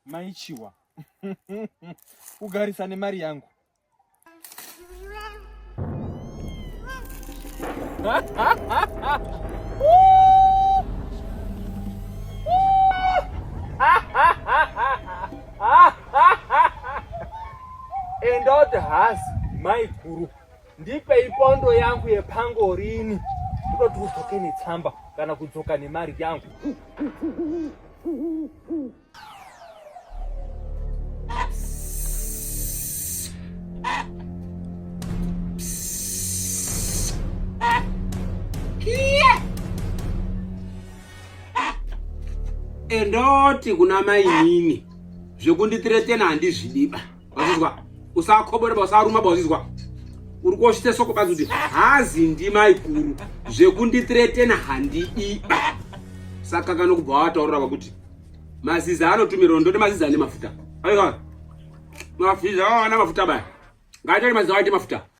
Maichiwa kugarisa nemari yangu. Endoti hasi maiguru ndipei pondo yangu yepangorini ndinoti udzoke netsamba kana kudzoka nemari yangu. Endoti kuna mainini zvekunditiretena handizvidiba wazvizwa usakobora ba usaruma ba wazvizwa uri kosvitse soko badzi kuti hazi ndimaikuru zvekunditiretena handidiba saka kanokubva wataurira vakuti maziza anotumirwa ndode maziza ane mafuta aiwa mafiza ana mafuta baya ngaatore maziza aite mafuta.